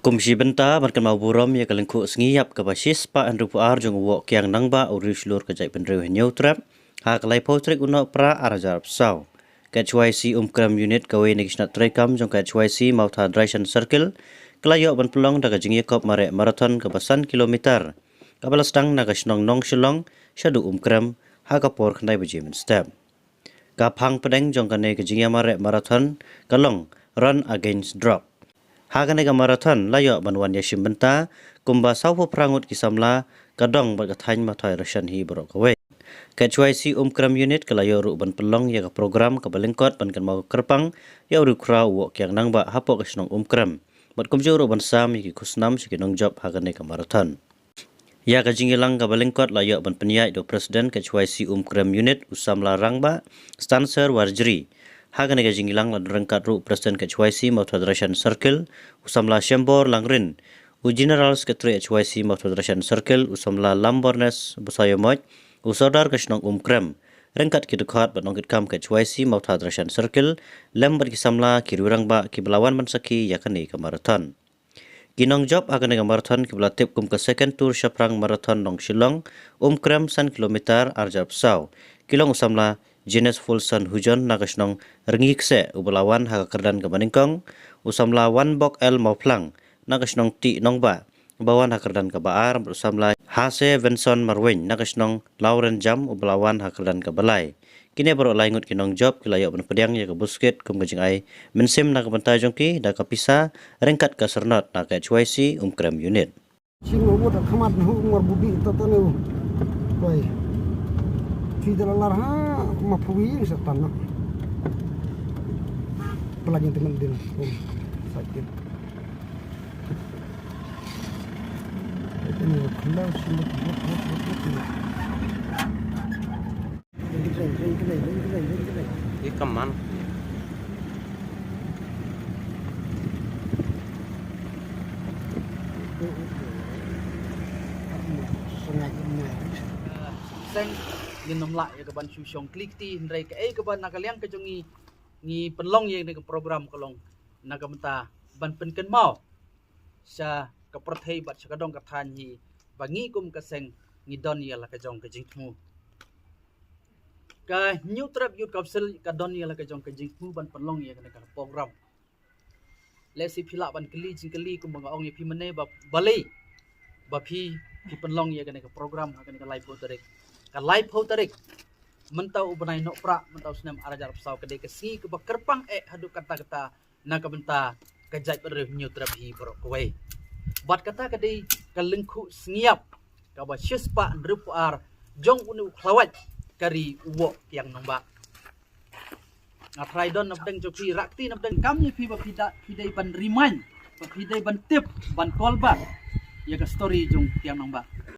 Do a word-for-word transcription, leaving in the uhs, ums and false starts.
Kum shi bynta ban kynmaw burom ïa ka lyngkhuh sngi ïap kaba shispah hynriewphew ar jong u Woh Kiang Nangbah, u riewshlur ka jaitbynriew Hynñiewtrep, ha ka laiphew tarik u Nohprah arhajar arphew saw, ka H Y C Umkrem Unit, kawei na ki shnat treikam jong ka H Y C Mawthadraishan Circle, ka la ïoh ban pynlong da ka jingïakop mareh marathon kaba san kilometer, kaba la sdang na ka shnong Nongshillong shaduh Umkrem, ha ka por khyndai baje mynstep. Ka phang pdeng jong kane ka jingïamareh marathon ka long Run Against Drug. Ha kane ka marathon la ïoh ban wan ïashim bynta kumba sawphew phra ngut ki samla, ka dong bad ka thaiñ Mawthadraishan hi baroh kawei. Ka H Y C Umkrem Unit ka la ïoh ruh ban pynlong ïa ka program kaba lyngkot ban kynmaw kyrpang ïa u riewkhraw u Woh Kiang Nangbah hapoh ka shnong Umkrem, bad kumjuh ruh ban sam ïa ki khusnam sha ki nongjop ha kane ka marathon. Ïa ka jingïalang kaba lyngkot la ïoh ban pynïaid da u President ka H Y C Umkrem Unit, u samla rangbah Stanser Warjri. Ha kane ka jingïalang la don ryngkat ruh u President ka H Y C Mawthadraishan Circle, u samla Shembor Langrin, u General Secretary H Y C Mawthadraishan Circle, u samla Lambornes Busaïomoit, u Sordar ka shnong Umkrem, ryngkat ki dkhot bad nongkitkam ka H Y C Mawthadraishan Circle, lem bad ki samla, ki riewrangbah kiba la wan ban sakhi ïa kane ka marathon. Ki nongjop ha kane ka marathon kiba la tip kum ka Second Tour Shaphrang Marathon Nongshillong Umkrem san kilometer arhajar arphew saw, ki long u samla Jenes Fulson Hujon na ka shnong Rngi Kseh uba la wan ha ka kyrdan kaba nyngkong, u samla Wanbok L Mawphlang na ka shnong Tih Nongbah uba wan ha kyrdan kaba ar, bad u samla Hase Venson Marwein na ka shnong Lawren Jam uba la wan ha kyrdan kaba lai. Kine baroh lai ngut ki nongjop ki la ïoh ban pdiang ïa ka buskit kum ka jingai mynsiem na ka bynta jong ki da ka pisa ryngkat ka syrnod na ka H Y C Umkrem Unit. Sing u da khamat hu mar budi to to ne u. Koi. Ki da lar ha ma pui sa tan na. Pelagi teman din. Sakit. Ini khula sini. Ih, kaman. Seng ngin ym lah ïa ka ban shu shong kli kti, hynrei kaei kaba na ka liang ka jong ngi, ngi pynlong ïa kane ka program ka long na ka bynta ban pynkynmaw sha ka pyrthei bad sha ka dong ka thaiñ hi ba ngi kum ka seng ngi don ïa la ka jong ka jingthmu. Ka Hynñiewtrep Youth Council ka don ïa la ka jong ka jingthmu ban pynlong ïa kane ka program. Lehse phi lah ban kylli jingkylli kumba nga ong ïa phi mynne ba balei ba phi, phi pynlong ïa kane ka program ha kane ka laiphew tarik. Ka laiphew tarik mynta u bnai Nohprah, mynta u snem arhajar arphew saw, ka dei ka sngi kaba kyrpang eh haduh katta katta na ka bynta ka jaitbynriew Hynñiewtrep hi baroh kawei. Bad kata ka dei ka lyngkhuh sngi ïap kaba shispah hynriewphew ar jong une u khlawait ka ri u Woh Kiang Nangbah. Nga trai don na pdeng jong phi, rah kti na pdeng, kam ïa phi ba phi da, phi dei ban remind, ba phi dei ban tip, ban call back ïa ka story jong Kiang Nangbah.